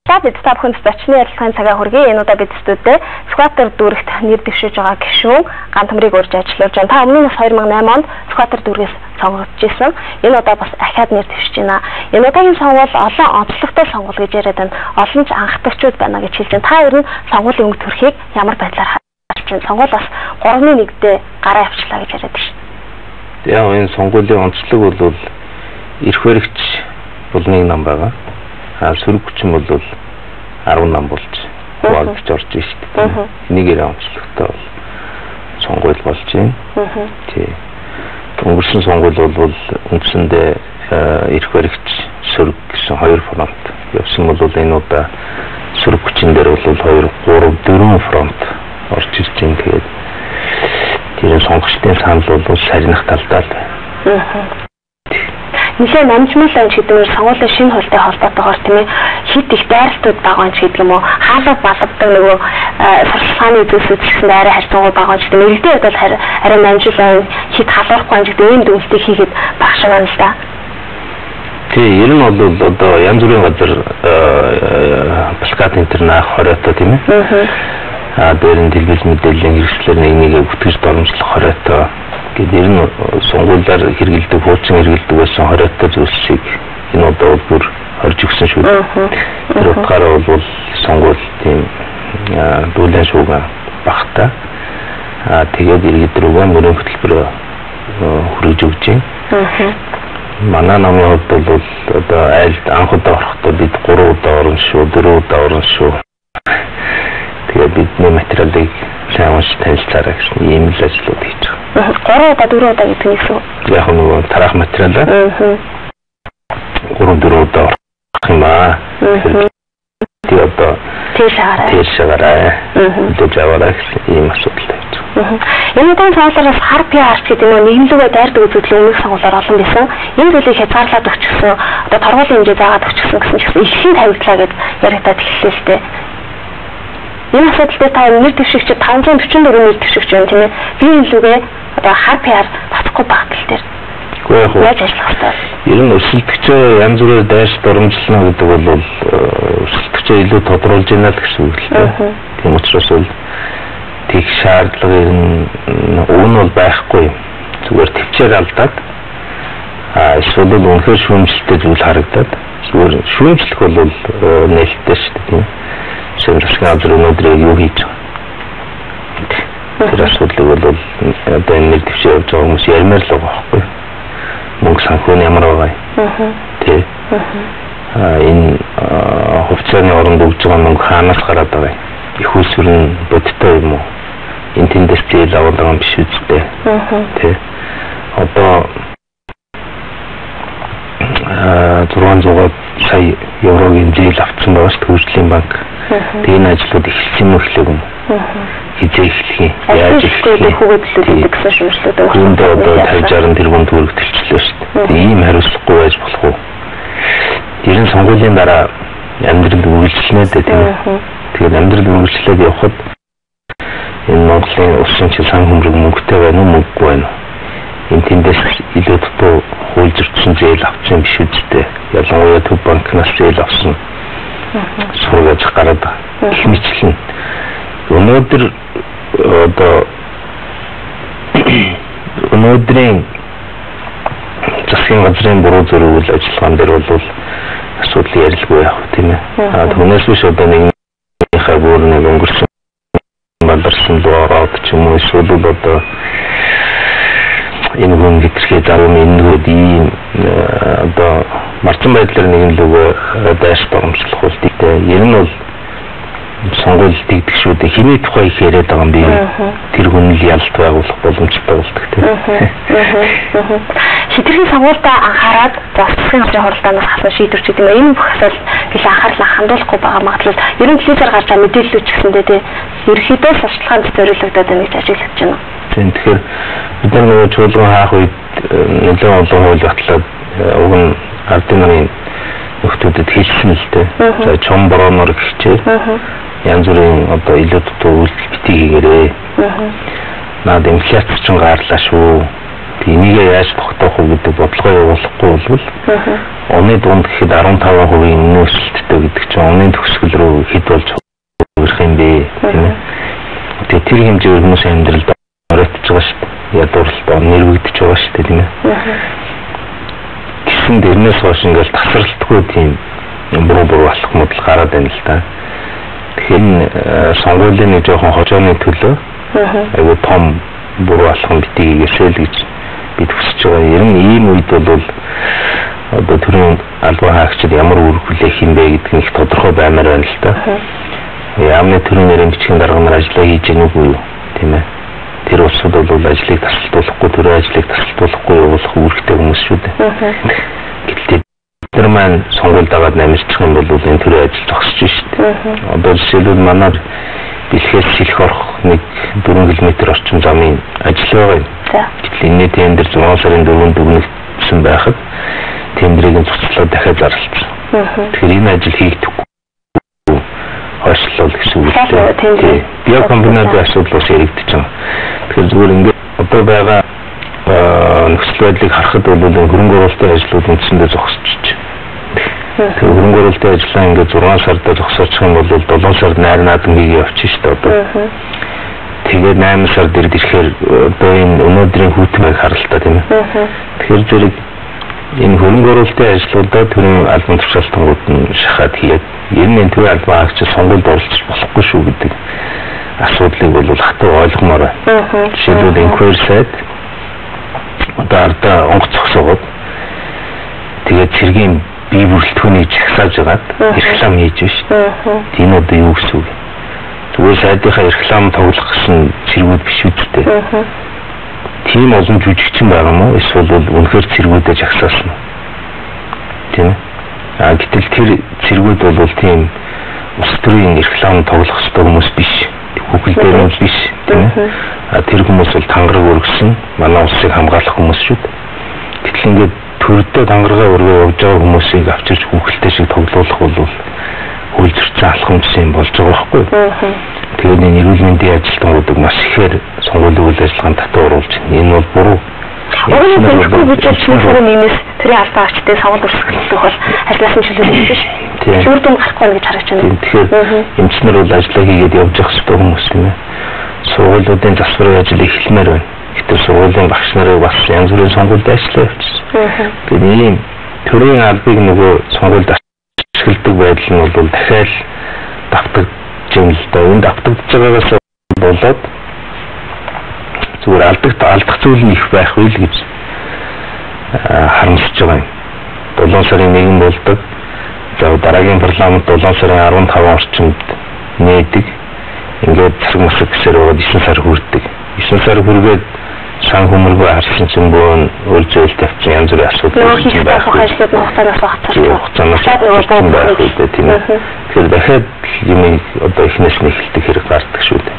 За бид та бүхэнд зочны ярилцлагын цагаа хүргэе. Энэ удаа бид студид Сүхбаатар дүүрэгт нэр дэвшиж байгаа гишүүн Гантамрыг урьж ажиллаж байна. Та өмнө нь бас 2008 онд Сүхбаатар дүүргээс сонгогдож исэн. Энэ удаа бас ахиад нэр дэвшиж байна. Энэ удаагийн сонгуул олон онцлогтой сонгуул гэж яриад байна. Олон ч анхдагчуд байна гэж хэлж байна. Та ер нь сонгуулийн өнгө төрхийг ямар байдлаар харж байна? Сонгуул бас 3-1-д гараа авчлаа гэж яриад байна. Яг энэ сонгуулийн онцлог бол эрх баригч бол нэг нам байгаа. А сөрөг хүчин бол 10 нам болж хуваагдаж орж ин шүү дээ. Энийг онцлогтой бол сонгуул болж байна. Тий. Өнгөрсөн сонгуул бол үндсэндээ эрх баригч сөрөг гэсэн хоёр фронт явсан бол энэ удаа сөрөг хүчин дээр бол 2 3 4 фронт орж ирж байна. Тэгээд тэр сонгогчдын санал бол сарних талдаа л байна. Нилээ намжмал байна ч гэдэг нь сонгуулийн шинэ хуультай холбоотойгоор тийм ээ хит их дайралтууд бага байна ч гэдэг юм уу, хаалга балавдаг нөгөө сурталчилгааны зүйлсүүд ч гэсэн арай харьцангуй бага байна ч гэдэг. Иргэдийн хувьд бол арай намжил байна, хит халуурахгүй байна гэдэг ийм дүнэлтийг хийхэд баг шиг байна л да. Тий, ер нь бол одоо янз бүрийн газар плакат энэ төр наах хориотой тийм ээ. Аа дээр нь телевиз мэдээллийн хэрэгслээр нэг нэгэ бүтгэж доромжлох хориотой. Гээд ер нь сонгуулиар хэрэгэлдэг, хуучин хэрэгэлдэг байсан хориотой зүйлсийг энэ удаа бол бүр хорж өгсөн шүү дээ. Тэр утгаараа бол сонгуул тийм дүүлэн шууган багтаа. Аа тэгээд иргэд рүүгээ мөрийн хөтөлбөрөө хүргэж өгч байна. Манай намын хувьд бол одоо айлд анх удаа орохдоо бид 3 удаа орно шүү, 4 удаа орно шүү. Тэгээд бидний материалыг сайн унш танилцаарай гэсэн ийм л ажлууд хийж байгаа. 3 удаа 4 удаа гэдэг нь гэсэн. Яг нөгөө тараах материалаа 3 4 удаа орох юм аа. Тэгээд одоо тийш гараа. Үлдээж аваарай гэсэн ийм асуудал тавьж байгаа. Энэ удаагийн сонгуулиараас хар PR гэдэг нөгөө нийгэмлэгээ дайрдаг үзэгдэл өмнөх сонгуулиар олон байсан. Энэ зүйлийг хязгаарлаад өгчихсөн, одоо торгуулийн хэмжээ заагаад өгчихсөн гэсэн ч гэсэн ихэн тавигдлаа гэд яригадаад эхэллээ л дээ. Энэ асуудал дээр та нэр дэвшигч 544 нэр дэвшигч байна тийм ээ. Би энэ лүгээ одоо хар PR татахгүй багтал дээр. Үгүй яг яаж ажиллах вэ? Ер нь өрсөлдөгчөө янз бүрээр дайрч дурамжлана гэдэг бол өрсөлдөгчөө илүү тодруулж байна л гэсэн үг л дээ. Тийм учраас бол тех шаардлага ер нь уг нь бол байхгүй. Зүгээр төвчээр алдаад эсвэл бол үнэхээр шүүмжлэлтэй зүйл харагдаад зүгээр шүүмжлэх бол нээлттэй шүү дээ тийм. Засгийн газар өнөөдөр юу хийж байгаа? Тэр асуудлыг бол одоо энэ нэр дэвшээ явж байгаа хүмүүс ярмаар л байгаа байхгүй. Мөнгө санхүү нь ямар байгаа юм? Тэ. Энэ хувьцааны оронд өгж байгаа мөнгө хаанаас гараад байгаа юм? Их усүр нь бодиттой юм уу? Энэ тэндээс зээл аваад байгаа юм биш үстэй. Тэ. Одоо 600 сая еврогийн зээл авсан байгаа шүү дээ хөгжлийн банк. Тэгээ энэ ажлууд эхэлсэн юм уу эхлэв юм? Хизээ эхлэх юм? Яаж эхлэх юм? Хүүгээд гэсэн шүүмжлүүд өгсөн. Үүндээ одоо 50 60 тэрбум төгрөг төлчлөө шүү дээ. Ийм хариуцлагагүй байж болох уу? Ер нь сонгуулийн дараа амьдрал үргэлжлэнэ дээ тийм ээ. Тэгээд амьдрал үргэлжлээд явхад энэ Монголын улсын чинь сан хөмрөг мөнгөтэй байна уу мөнгөгүй байна уу? Энэ тэндээс илүү дутуу хууль зөрчсөн зээл авсан биш үстэй. Ялангуяа Төв банкнаас зээл авсан. Сураг ажих гараад гэх мэтлэн өнөөдөр одоо өнөөдрийн засгийн газрын буруу зөв ажиллагаан дээр бол асуудал ярилгүй яах вэ тийм ээ. А түүнээс биш одоо нэгнийхээ бүр нэг өнгөрсөн баларсан руу ороод ч юм уу эсвэл одоо энэ хүн хэтэрхий зарим энэ нөгөөд ийм одоо марцсан байдлаар нэгэн лүгөө дайш доромжлох бол тийтэй. Ер нь бол сонгуул тэгдэг шүү дээ. Хэний тухай их яриад байгаа юм бэ? Тэр хүн л ялт байгуулах боломжтой болдог тийм. Хэтэрхий сонгуультай анхаарад засгийн газрын хуралдаанаас хасан шийдвэр ч гэдэг юм. Энэ бүх асуудал гэл анхаарлаа хандуулахгүй байгаа магадлал ер нь телевизээр гарч байгаа мэдээллүүд ч гэсэндээ тийм ерөнхийдөө сурталчилгаанд зориулагдаад байна гэж ажиглагдаж байна. Тийм тэгэхээр бид нар нөгөө чуулган хаах үед нэлээд олон хууль батлаад уг нь ардын нарын нөхдүүдэд хэлсэн л дээ. За чон борооноор гिचээ. Янз бүрийн одоо илүү дутуу үйлдэл битгий хийгээрэй. Наад инфляц ч гарлаа шүү. Энийг яаж тогтоох вэ гэдэг бодлогоо явуулахгүй бол оны дунд гэхэд 15% өмнө өсөлттэй гэдэг чинь оны төгсгөл рүү хэд болж хувирах юм бэ, тийм ээ. Тэгээ тэр хэмжээгээр хүмүүсийн амьдралд оройтж байгаа шүү дээ. Ядуурлалд нэрвэгдэж байгаа шүү дээ, тийм ээ. Гэсэн дэрнээс хойш ингээл тасралтгүй тийм буруу алхмууд л гараад байна л да. Тэгэхээр сонгуулийн нэг жоохон хожооны төлөө айгүй том буруу алхам битгий хийгээсэй л гэж бид хүсэж байгаа. Ер нь ийм үед бол одоо төрийн албан хаагчид ямар үүрэг хүлээх юм бэ гэдэг нь их тодорхой баймаар байна л да. Яамны төрийн нэрийн бичгийн дарга нар ажлаа хийж гэнэ үгүй юу, тийм ээ. Тэр улсууд бол ажлыг тасалдуулахгүй, төрийн ажлыг тасалдуулахгүй явуулах үүрэгтэй хүмүүс шүү дээ. Гэтэл тэр маань сонгуульд дагаад намирчих юм бол энэ төрийн ажил зогсож шүү дээ. Одоо жишээлбэл манай бэлхээс сэлэх орох нэг 4 км орчим замын ажил байгаа юм. Гэтэл энэний тендер 6 сарын 4-нд дүгнэгдсэн байхад тендрийг нь цуцлаад дахиад зарлалцсан. Тэгэхээр энэ ажил хийгдэхгүй хойшлол гэсэн үг л дээ. Биокомбинатын асуудал бас яригдчих юм. Тэгэхээр зүгээр ингээд одоо байгаа нөхцөл байдлыг харахад бол энэ хөрөнгө оруулалтын ажлууд үндсэндээ зогсчих. Тэгэхээр хөрөнгө оруулалтын ажлаа ингээд 6 сарда зогсоочих юм бол 7 сард найр наадам хийгээ явчих шүү дээ одоо. Тэгээд 8 сард ирэхээр одоо энэ өнөөдрийн хүүтмийг харалтаа, тийм ээ. Тэгэхээр зэрэг энэ хөрөнгө оруулалтын ажлуудаа төрийн албан тушаалтангууд нь шахаад хийгээд ер нь энэ төрийн албан хаагчид сонгуульд оролцож болохгүй шүү гэдэг асуудлыг бол хатуу ойлгомоор байна. Жишээлбэл инквайр сайд одоо ардаа онгоц зогсоогоод тэгээд цэргийн бие бүрэлдэхүүнийг жагсааж байгаад реклам хийж байна шүү дээ. Энэ одоо юу гэсэн үг вэ? Зүгээр сайдынхаа реклам тоглох гэсэн цэргүүд биш үстэй. Тийм олон жүжигчин байгаа мó? Эсвэл бол үнэхээр цэргүүдээ жагсаасан уу? Тийм ээ. А гэтэл тэр цэргүүд бол тийм улс төрийн реклам тоглох ёстой хүмүүс биш. Хүүхэл дээр нь биш, тийм ээ. А тэр хүмүүс бол тангараг өргөсөн, манай улсыг хамгаалах хүмүүс шүү дээ. Гэтэл ингээд төрдөө тангаргаа өргөө явж байгаа хүмүүсийг авчирч хүүхэлтэй шиг тоглуулах бол хөл зөрчсөн алхамжсан юм болж байгаа байхгүй юу? Тэгээд энэ эрүүл мэндийн ажилтнуудыг маш ихээр сонгуулийн үйл ажиллагаанд татуу оруулж байна. Энэ бол буруу. Уг нь зөвхөн бюджет чимээгүйн нийгмээс төрийн албан хаагчдын сонгуул өрсөлдөх бол ажлаас нь чөлөөлөх биш. Үр дүн гарахгүй гэж харагч байна. Тэгэхээр эмч нар бол ажлаа хийгээд явж явах ёстой хүмүүс юм ээ. Сургуулиудын засварын ажил эхэлмээр байна. Гэтэл сургуулийн багш нарыг бас янз бүрийн сонгуульд ажиллаа явуулчихсан. Тэгээд ийм төрийн албыг нөгөө сонгуульд ашигладаг байдал нь бол дахиад давтагдж юм л да. Энэ давтагдж байгаагаас болоод зүгээр алдах зүйл нь их байх үйл гэж харамсаж байгаа юм. 7 сарын 1 болдог. За дараагийн парламент 7 сарын 15 орчимд нээдэг. Ингээд засаг масаг гэсээр байгаад 9 сар хүрдэг. 9 сар хүргээд сан хүмүүргүй харсан чинь бөөн өөр зүйл тавьсан янз бүрийн асуудал үүссэн байх. Ажлууд хугацаанаас хугацаанаас байх үү, тийм ээ. Тэгэхээр дахиад юм одоо эхнээс нь эхэлдэг хэрэг гардаг шүү дээ.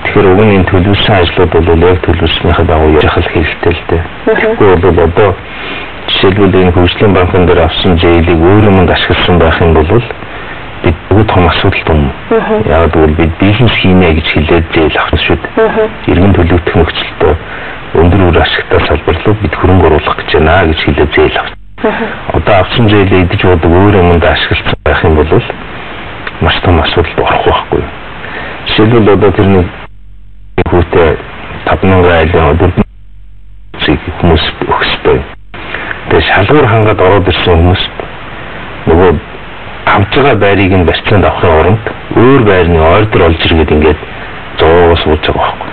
Тэгэхээр уг нь энэ төлөвлөсөн ажлууд бол яг төлөвлөснийхээ дагуу явах хэрэгтэй л дээ. Тэгэхгүй бол одоо жишээлбэл энэ хөгжлийн банкн дээр авсан зээлийг өөр юмд ашигласан байх юм бол бид бүгд том асуудалд өмнө. Яг гэвэл бид бизнес хийнэ гэж хэлээд зээл авах шүү дээ. Иргэн төлөвлөх нөхцөлтөө өндөр үр ашигтай салбарлуу бид хөрөнгө оруулах гэж байна гэж хэлээд зээл авах. Одоо авсан зээлээ идэж бодог өөр юмд ашигласан байх юм бол маш том асуудалд орох байхгүй. Жишээлбэл одоо тэр нэг хүүтэй 5000 айлын 4 хүмүүс өгөх ёстой. Тэгээ шалгуур хангаад ороод ирсэн хүмүүс нөгөө авж байгаа байрыг нь барьцаанд авахын оронд өөр байрны ордер олж иргээд ингээд зоогоо сууж байгаа байхгүй.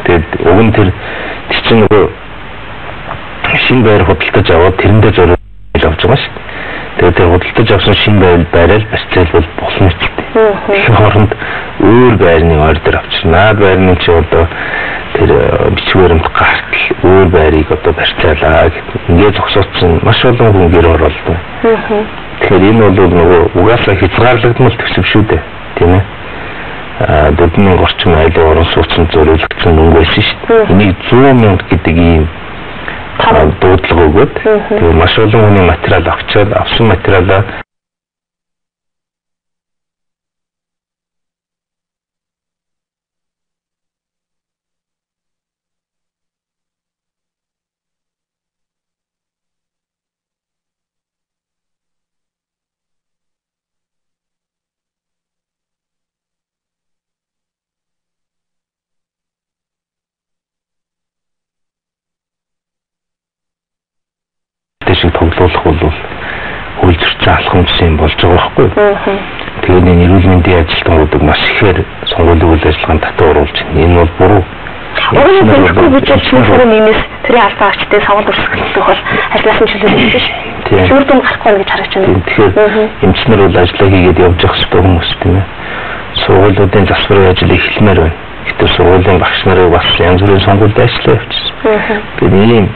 Тэгээд уг нь тэр чинь нөгөө шинэ байр худалдаж аваад тэрэндээ зориулж авч байгаа шүү дээ. Тэгээд тэр худалдаж авсан шинэ байраа л барьцаалбал болно ч гэдэг. Тэгэхээр оронд өөр байрны ордер авчирна. Наад байрны чи одоо тэр бичиг баримт гартал өөр байрыг одоо барьцаалаа гэдэг. Ингээд зогсоодсон маш олон хүн гэр хороолдог. Тэгэхээр энэ бол нөгөө угаасаа хязгаарлагдмал төсөв шүү дээ, тийм ээ. 4000 орчим айлын орон сууцнд зориулагдсан мөнгө байсан шүү дээ. Энийг 100,000 гэдэг ийм дуудлага өгөөд тэгээ маш олон хүний материал авчаад авсан материалаа шиг тоглуулах бол хууль зөрчсөн алхамжсан юм болж байгаа байхгүй. Тэгээд энэ эрүүл мэндийн ажилтнуудыг маш ихээр сонгуулийн үйл ажиллагаанд татан оруулж байна. Энэ бол буруу. Уг нь төлөхгүй бюджет шүүхэрийн нийгмээс төрийн албан агчдын сонгуул өрсөлдөх бол ажлаас нь чөлөөлөх биш. Үр дүн гарахгүй гэж харагч байна. Тэгэхээр эмчнэр бол ажлаа хийгээд явж явах ёстой хүмүүс тийм ээ. Сургуулиудын засварын ажил эхэлмээр байна. Гэтэл сургуулийн багш нарыг бас янз бүрийн сонгуульд ажиллаа явуулчихсан. Тэгээд ийм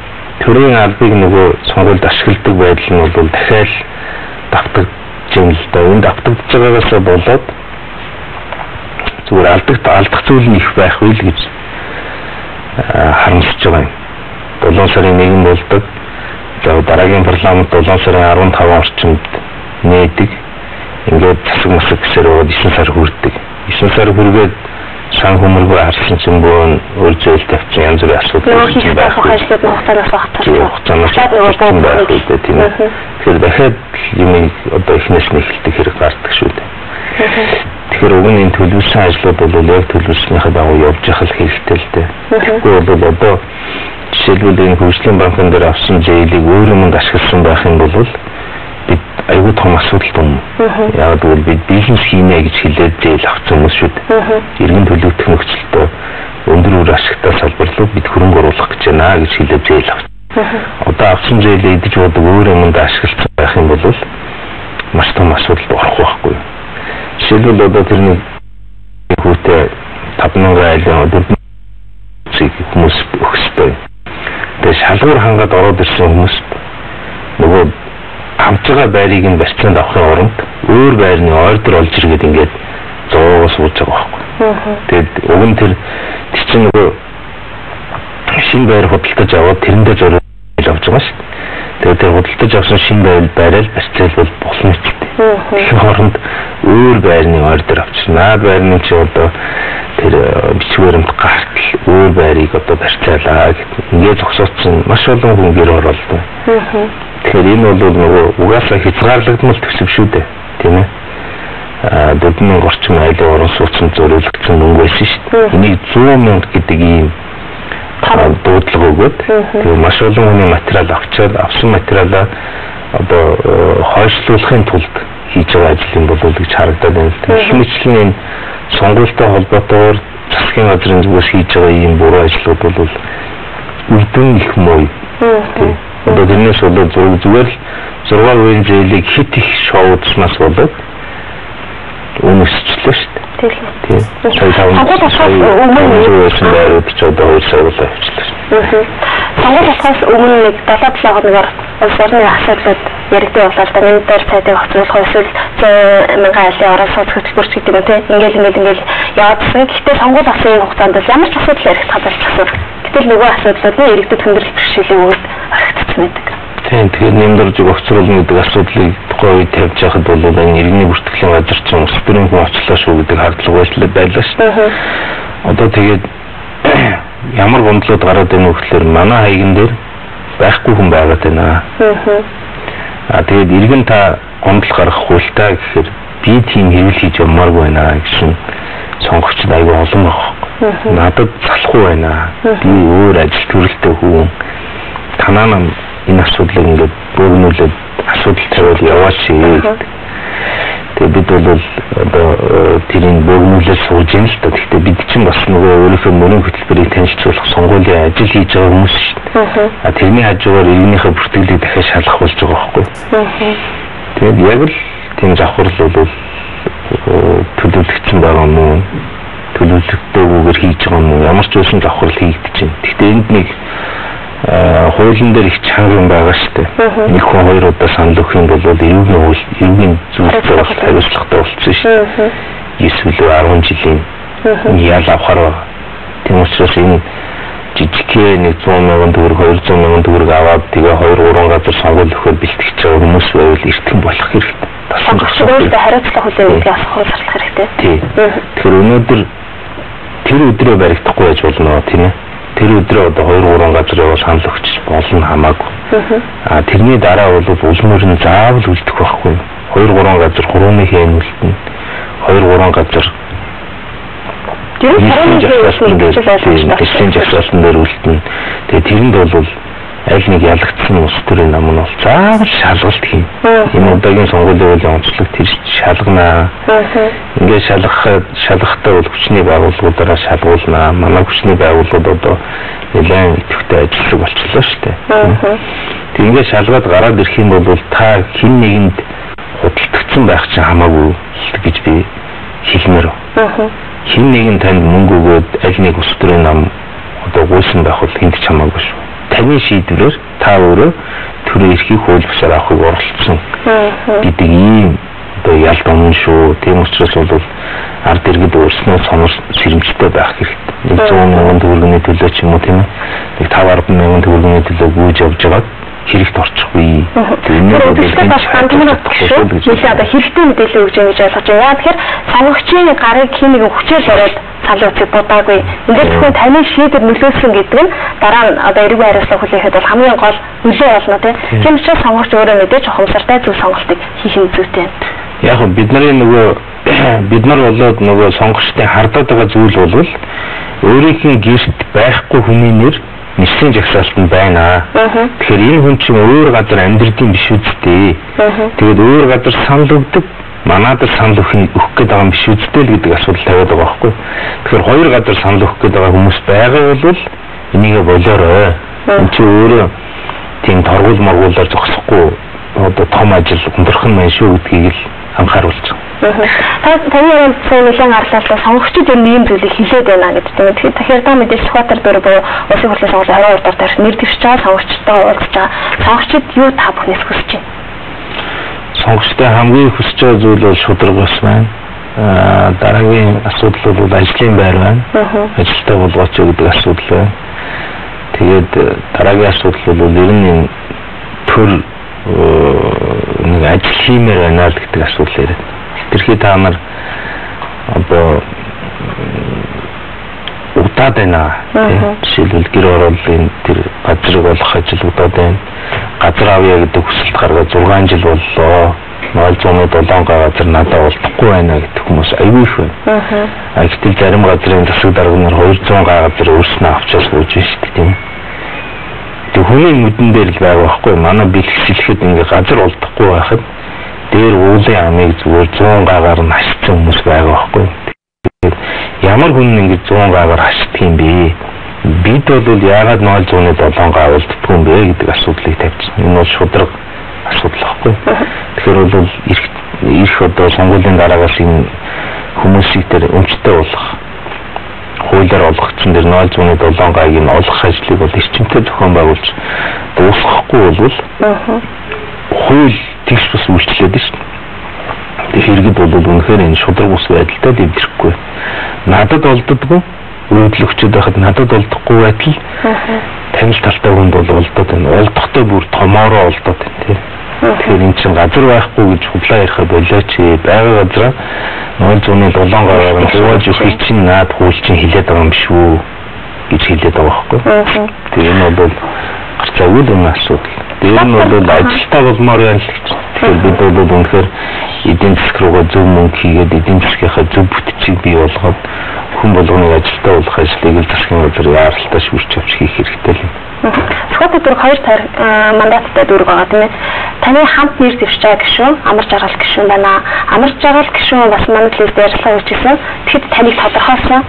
төрийн албыг нөгөө сонгуульд ашигладаг байдал нь бол дахиад давтагдж юм л да. Энэ давтагдж байгаагаасаа болоод зүгээр алдах зүйл нь их байх үйл гэж харамсаж байгаа юм. 7 сарын 1 болдог. За дараагийн парламент 7 сарын 15 орчимд нээдэг. Ингээд засаг масаг гэсээр 9 сар хүрдэг. 9 сар хүргээд сан хүмүүргүй харсан чинь бөөн өөр зүйл тавьсан янз бүрийн асуудал үүссэн байх. Ажлууд нь хугацаанаас хугацаанаас байх үү тийм ээ. Тэгэхээр дахиад юм одоо эхнээс нь эхэлдэг хэрэг гардаг шүү дээ. Тэгэхээр уг нь энэ төлөвлөсөн ажлууд бол яг төлөвлөснийхээ дагуу явж явах хэрэгтэй л дээ. Тэгэхгүй бол одоо жишээлбэл энэ хөгжлийн банкн дээр авсан зээлийг өөр юмд ашигласан байх юм бол бид айгүй том асуудалд унна. Яг гэвэл бид бизнес хийнэ гэж хэлээд зээл авсан хүмүүс шүү дээ. Иргэн төлөвлөх нөхцөлтөө өндөр үр ашигтай салбарлуу бид хөрөнгө оруулах гэж байна гэж хэлээд зээл авсан. Одоо авсан зээлээ идэж бодог өөр юмд ашигласан байх юм бол маш том асуудалд орох байхгүй. Жишээлбэл одоо тэрний хүүтэй 5000 айлын 4 хүмүүс өгөх ёстой. Тэгээ шалгуур хангаад ороод ирсэн хүмүүс нөгөө авч байгаа байрыг нь барьцаанд авахын оронд өөр байрны ордер олж иргээд ингээд зоогоо сууж байгаа байхгүй. Тэгээд уг нь тэр чинь нөгөө шинэ байр худалдаж аваад тэрэндээ зориулж авч байгаа шүү дээ. Тэгээд тэр худалдаж авсан шинэ байраа л барьцаалбал болно ч гэдэг. Тэгэхээр оронд өөр байрны ордер авчихна. Байрны чи одоо тэр бичиг баримт гартал өөр байрыг одоо барьцаалаа гэт. Ингээд зогсоодсон маш олон хүн гэр хороолдог. Тэгэхээр энэ бол нөгөө угаасаа хязгаарлагдмал төсөв шүү дээ, тийм ээ. 4000 орчим айлын орон сууцнд зориулагдсан мөнгө байсан шүү дээ. Энийг 100,000 гэдэг ийм дуудлага өгөөд тэгээ маш олон хүний материал авчаад авсан материалаа одоо хойшлуулахын тулд хийж байгаа ажил юм болов уу гэж харагдаад байна л да. Их мэтлэн энэ сонгуультай холбоотойгоор засгийн газрын зүгээс хийж байгаа ийм буруу ажлууд бол үр дүн их муу. Одоо тэрнээс болоод зүгээр л 6% зээлийг хит их шоудснаас болоод үн өсчлөө шүү дээ. Тийм. Сонгуул болохоос өмнө байсан байрууд ч одоо 2 сар болоо явчлаа шүү. Сонгуул болохоос өмнө нэг 7-7 хоногор улс орны асуудлууд яригдсан болоо л да. Энэ дээр сайдыг огцруулах эсвэл 100,000 айлын орон сууц хөтөлбөрч гэдэг юм тийм. Ингээл яваадсан. Гэхдээ сонгуул болсон энэ хугацаанд бол ямар ч асуудал яригдах болчихсон. Гэтэл нөгөө асуудлууд нь иргэдэд хүндрэл бэрхшээлийг өгöd орхигдсон байдаг. Тийм, тэгэхээр нэмдэрж огцруулна гэдэг асуудлыг тухайн үед тавьж яхад бол энэ иргэний бүртгэлийн газар чинь улс төрийн хүн очлоо шүү гэдэг хардлага байлаа шүү дээ. Одоо тэгээд ямар гомдлууд гараад байна вэ гэхээр манай хаяган дээр байхгүй хүн байгаад байна. Аа тэгээд иргэн та гомдол гаргах хуультай гэхээр би тийм хэвэл хийж явмааргүй байна гэсэн сонгогчд айгүй олон байгаа байхгүй. Надад залахгүй байна. Би өөр ажил төрөлтэй хүн. Танаа нам энэ асуудлыг ингээд бөөгнүүлээд асуудал тавиал яваач гэдэг. Тэгээ бид бол одоо тэрийг бөөгнүүлээд сууж ийн л та. Гэхдээ бид чинь бас нөгөө өөрийнхөө мөрийн хөтөлбөрийг танилцуулах сонгуулийн ажил хийж байгаа хүмүүс шүү дээ. А тэрний хажуугаар иргэнийхээ бүртгэлийг дахиад шалгах болж байгаа байхгүй. Тэгээд яг л тийм завхрал бол төлөвлөгдсөн байгаа юм уу? Төлөвлөгдөөгүйгээр хийж байгаа юм уу? Ямар ч байсан завхрал хийгдэж байна. Гэхдээ энд нэг хуулийн дээр их чанга юм байгаа шүү дээ. Нэг хүн хоёр удаа санал өгөх юм бол эрүүгийн хууль, эрүүгийн зүйлтэй бол хариуцлагатай болсон шүү дээ. 9 илүү 10 жилийн ял авахар байгаа. Тийм учраас энэ жижигхээ нэг 100,000 төгрөг, 200,000 төгрөг аваад тэгээ 2 3 газар сонгуул өгөхөөр бэлтгэж байгаа хүмүүс байвал эртхэн болох хэрэгтэй. Сонгогчдод хариуцлага хүлээн гэдгийг бас хуулиарлах хэрэгтэй. Тийм. Тэгэхээр өнөөдөр тэр өдрөө баригдахгүй байж болно тийм ээ. Тэр өдрөө одоо 2 3 газар яваа санал өгч болно хамаагүй. А тэрний дараа бол улмөр нь заавал үлдэх байхгүй. 2 3 газар хурууны хэн үлдэнэ. 2 3 газар жасаалтан дээр үлдэнэ. Тэгээ тэрэнд бол Аль нэг ялагдсан улс төрийн нам нь бол заавал шалгалт хийн. Энэ удаагийн сонгуулийн хуулийн онцлог тэр шалганаа. Ингээд шалгахтаа бол хүчний байгууллагуудаараа шалгуулнаа. Манай хүчний байгууллагууд одоо нэлээд идэвхтэй ажилладаг болчихлоо шүү дээ. Тэг ингээд шалгаад гараад ирэх юм бол та хэн нэгэнд худалдагдсан байх чинь хамаагүй гэж би хэлмээр. Хэн нэгэн танд мөнгө өгөөд аль нэг улс төрийн нам одоо гуйсан байх бол хэнд ч хамаагүй шүү. Таны шийдвэрээр та өөрөө төрийн эрхийг хууль бусаар авахыг оролцсон гэдэг ийм одоо ялд өмнө шүү. Тийм учраас бол ард иргэд өөрснөө сонор сэрэмжтэй байх хэрэгтэй. 100 мянган төгрөгийн төлөө ч юм уу тийм ээ. Нэг 5 10 мянган төгрөгийн төлөө гүйж явж байгаад хэрэгт орчихгүй. Тэр одоо хэрэгтэй мэдээлэл өгч байгаа гэж ойлгож байна. Яа тэгэхээр сонгогчийн гарыг хин нэгэн хүчээр бариад санал үзэх будаагүй. Энд дээр зөвхөн таны шийдвэр нөлөөлсөн гэдэг нь дараа нь одоо эрүүгийн хариуцлага хүлээхэд бол хамгийн гол нөлөө болно тийм. Тийм учраас сонгогч өөрөө мэдээж ухамсартай зөв сонголтыг хийх нь зүйтэй. Яг нь бидний нөгөө бид нар болоод нөгөө сонгогчдын хардаад байгаа зүйл бол өөрийнх нь гэрт байхгүй хүний нэр нэрсийн жагсаалтанд байна. Тэгэхээр энэ хүн чинь өөр газар амьдрдیں биш үсттэй. Тэгээд өөр газар санал өгдөг, манад санал өгөх гээд байгаа юм биш үсттэй л гэдэг асуудал тавиад байгаа байхгүй. Тэгэхээр хоёр газар санал өгөх гээд байгаа хүмүүс байгаа бол энийгээ болоорой. Энд чинь өөрөө тийм торгуул моргуулаар зогсохгүй одоо том ажил өндөрхөн мэн шүү гэдгийг л анхааруулж байгаа. Та таны ярианд сайн нэлээд гарлаа л да сонгогчид ер нь ийм зүйлийг хэлээд байна гэдэг тийм. Тэгэхээр та мэдээж Сүхбаатар дүүрэг буюу улсын хурлын сонгуулийн 22 дугаар тарих нэр дэвшиж байгаа сонгогчтойгоо уулзж байгаа. Сонгогчид юу та бүхнээс хүсэж байна? Сонгогчдын хамгийн хүсэж байгаа зүйл бол шударга бас байна. Дараагийн асуудал бол ажлын байр байна. Ажилтаа болгооч гэдэг асуудал байна. Тэгээд дараагийн асуудал бол ер нь энэ төр нэг ажил хиймээр байна л гэдэг асуудал яриад. Тэрхий та нар одоо удаад байна. Жишээлбэл гэр хорооллын тэр газрыг олох ажил удаад байна. Газар авъя гэдэг хүсэлт гаргаад 6 жил боллоо. 0.7 газар надад олдохгүй байна гэдэг хүмүүс аюул их байна. А гэтэл зарим газрын засаг дарга нар 200 газар өөрснөө авчаас сууж шүү дээ тийм. Тэг хүний нүдэн дээр л байгаа байхгүй. Манай бэлгэсэлэхэд ингээ газар олдохгүй байхад дээр уулын амыг зүгээр 100 гагаар нь хашсан хүмүүс байгаа байхгүй. Тэгэхээр ямар хүн ингэ 100 гагаар хашдаг юм бэ? Бид бол яагаад 0.7 гаа олддгүй юм бэ гэдэг асуудлыг тавьчихна. Энэ бол шударга асуудал байхгүй. Тэгэхээр бол ирэх одоо сонгуулийн дараагаас энэ хүмүүсийг тэр өмчтэй болгох хуулиар олгогдсон тэр 0.7 гааг нь олох ажлыг бол эрчимтэй зохион байгуулж дуусгахгүй бол хууль тэгш бас үйлчлээд шүү дээ. Тэр хэрэгэд бол үнэхээр энэ шударга ус байдалтай дэвдрэхгүй. Надад олддоггүй, өөдлөгчөд байхад надад олдохгүй байтал танил талтай хүнд бол олдоод байна. Олдохдоо бүр томоороо олдоод байна тий. Тэгэхээр эн чинь газар байхгүй гэж худлаа яриха болооч. Байгаа газараа 0.7 гараар нь хувааж өгөхийг чинь наад хууль чинь хилээд байгаа юм шүү гэж хэлээд байгаа байхгүй. Тэгээ энэ бол гарцаагүй л энэ асуудал. Тэр нь бол ажилтаа болмоор байна л гэж. Тэгэхээр бид бол үнэхээр эдийн засаг руугаа зөв мөнгө хийгээд эдийн засгийнхаа зөв бүтцийг бий болгоод хүн болгоныг ажилтаа болох ажлыг л засгийн газар яаралтай шүүрч авч хийх хэрэгтэй л юм. Сүхбаатар дүүрэг 2 мандаттай дүүрэг байгаа тийм ээ. Таны хамт нэр дэвшиж байгаа гишүүн Амар Жаргал гишүүн байна. Амар Жаргал гишүүн бас манай телевизээр ярилцлага өгч ирсэн. Тэгэхэд таныг тодорхойлсон.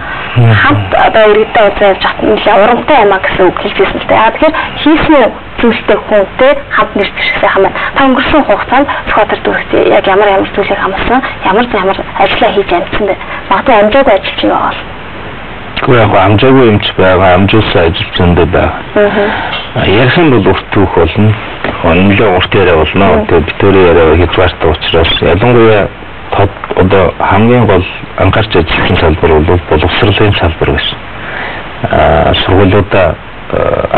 Хамт одоо иргэдтэй уулзаа явж хат нэлээ урамтай юм а гэсэн үг хэлжсэн л дээ. А тэгэхээр хийсэн зүйлтэй хүнтэй хамт нэр дэвших сайхан байна. Та өнгөрсөн хугацаанд Сүхбаатар дүүрэгт яг ямар ямар зүйлийг хамарсан, ямар ямар ажиллаа хийж амжсан бэ? Магадгүй амжаагүй ажил ч юм байгаа. Гэхдээ яг амжаагүй юм ч байгаа, амжуулсан ажил зөндөө байгаа. Ярих юм бол урт түүх болно. Нэлээд урт яриа болно. Тэгээ битүүрийн яриа хязгаартай учраас ялангуяа одоо хамгийн гол анхаарч ажилласан салбар бол боловсролын салбар байсан. Сургуулиудаа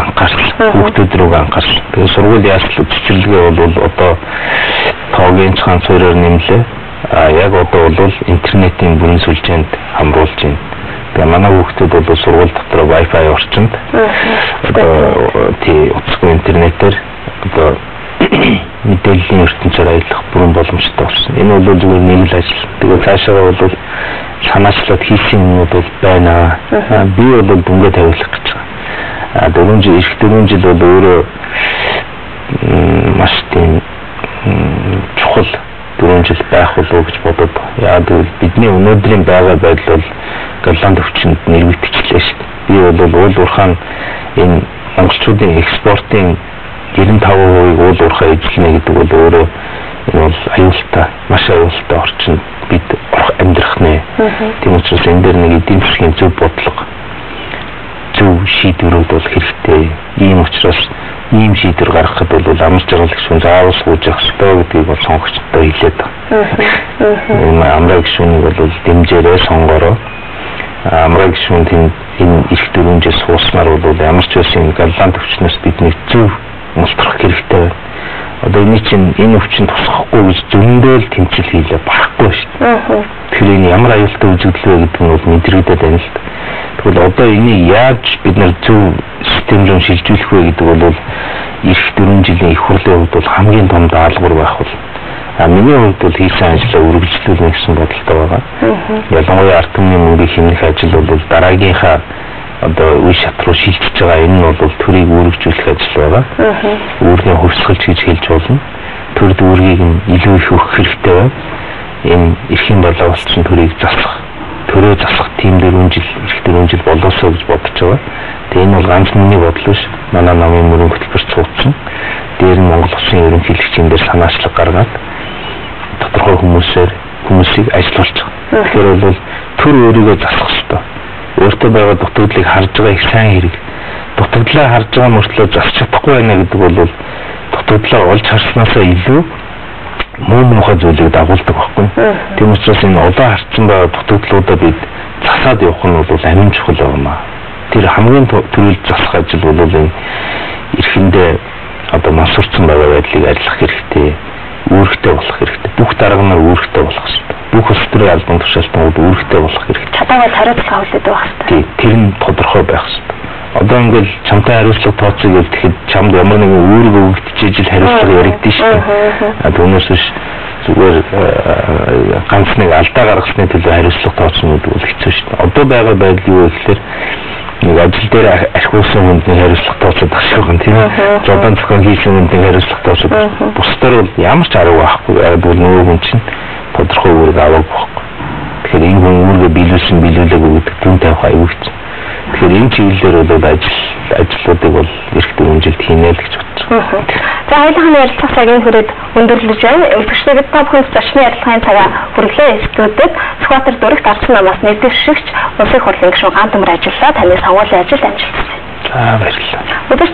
анхаарал, хүүхдүүд рүү анхаарал. Тэгээ сургууль яаслаг цэцэрлэгээ бол одоо тоогийн ганц суурьаар нэмлээ. Яг одоо бол интернетийн бүрэн сүлжээнд хамруулж байна. Тэгээ манай хүүхдүүд бол сургууль дотор Wi-Fi орчинд одоо тий утасгүй интернетээр одоо мэдээллийн ертөнцөөр аялах бүрэн боломжтой болсон. Энэ бол зүгээр нэг л ажил. Тэгээ цаашаа бол санаачлаад хийсэн юмнууд бол байна. Би бол дүнгээ тавиулах гэж байгаа. А 4 жил, ирэх 4 жил бол өөрөө маш тийм чухал 4 жил байх болов уу гэж бодод. Яг гэвэл бидний өнөөдрийн байгаа байдал бол Голланд өвчнөд нэрвэгдчихлээ шүү дээ. Би бол уул уурхаан энэ монголчуудын экспортын 95%-ийг уул уурхаа эзэлнэ гэдэг бол өөрөө энэ бол аюултай, маш аюултай орчинд бид амьдрах нэ. Тийм учраас энэ дээр нэг эдийн засгийн зөв бодлого, зөв шийдвэрүүд бол хэрэгтэй. Ийм учраас ийм шийдвэр гаргахад бол амар жаргал гишүүн заавал сууж явах ёстой гэдгийг бол сонгогчдод хэлээд байгаа. Энэ амраа гишүүнийг бол дэмжээрэй, сонгороо. Амраа гишүүн тэнд энэ ирэх 4 жил сууснаар бол ямар ч байсан Голланд өвчнөөс бидний зөв мултрах хэрэгтэй байна. Одоо энэ чинь энэ өвчин тусахгүй гэж зөндөөл тэмцэл хийлээ барахгүй шүү дээ. Тэгэхээр энэ ямар аюултай үзэгдэл вэ гэдэг нь бол мэдрэгдээд байна л да. Тэгвэл одоо энийг яаж бид нар зөв систем рүү шилжүүлэх вэ гэдэг бол ирэх 4 жилийн их хурлын хувьд бол хамгийн том даалгавар байх бол. А миний хувьд бол хийсэн ажлаа үргэлжлүүлнэ гэсэн бодолтой байгаа. Ялангуяа ард түмний мөнгийг хэмнэх ажил бол дараагийнхаа одоо үе шат руу шилжиж байгаа. Энэ нь бол төрийг үүрэгжүүлэх ажил байгаа. Үүргийн хувьсгалч гэж хэлж болно. Төр дүүргийг нь илүү их өгөх хэрэгтэй байна. Энэ эрхийн балаа болсон төрийг засах, төрөө засах тийм 4 жил, ирэх 4 жил болоосоо гэж бодож байгаа. Тэгээ энэ бол ганц миний бодол биш. Манай намын мөрөн хөтөлбөрт суудсан. Дээр нь Монгол Улсын ерөнхийлөгчийн дээр санаачлаг гаргаад тодорхой хүмүүсийг ажилуулж байгаа. Тэгэхээр бол төр өөрийгөө засах ёстой. Өөртөө байгаа дутагдлыг харж байгаа их сайн хэрэг. Дутагдлаа харж байгаа мөртлөө засч чадахгүй байна гэдэг бол дутагдлаа олж харснаасаа илүү муу муухай зүйлийг дагуулдаг байхгүй. Тийм учраас энэ улаан харцсан байгаа дутагдлуудаа бид засаад явах нь бол амин чухал байна. Тэр хамгийн түрүүлж засах ажил бол энэ эрхэндээ одоо мансуурсан байгаа байдлыг арилгах хэрэгтэй. Үүрэгтэй болох хэрэгтэй. Бүх дарга нар үүрэгтэй болох хэрэгтэй. Бүх улс төрийн албан тушаалтнууд үүрэгтэй болох хэрэгтэй. Чадаагаа хариуцлага хүлээдэг байх хэрэгтэй. Тий, тэр нь тодорхой байх хэрэгтэй. Одоо ингээл чамтай хариуцлага тооцъё гэж тэгэхэд чамд ямар нэгэн үүрэг өгөгдөж ижил хариуцлага яригдэн шүү дээ. А түүнээс биш зүгээр ганц нэг алдаа гаргасны төлөө хариуцлага тооцно гэдэг бол хэцүү шүү дээ. Одоо байгаа байдал юу вэ гэхээр нэг ажил дээр архиусан хүнд нэг хариуцлага тооцоод ах шиг байна, тийм ээ. Зодон зохион хийсэн хүнд нэг хариуцлага тооцоод бусдаар бол ямар ч арга байхгүй. Яг бол нөгөө хүн чинь тодорхой үүрэг аваагүй байхгүй. Тэгэхээр энэ хүн үүргээ биелүүлсэн биелүүлээгүй гэдэг дүн тавих аюул хэцүү. Тэгэхээр энэ чиглэлээр бол ажлуудыг бол ирэх 4 жилд хийнэ л гэж бодож байна. За хоёулынхаа ярилцлага цагийн хүрээд өндөрлөж байна. Үзэгчдээ та бүхэнд зочны ярилцлагын цагаа хүргэлээ. Студид Сүхбаатар дүүрэгт Арчсан намаас нэр дэвшигч Улсын хурлын гишүүн Гаан Төмөр ажиллаа. Таны сонгуулийн ажилд амжилт хүсье. За баярлалаа. Өдөр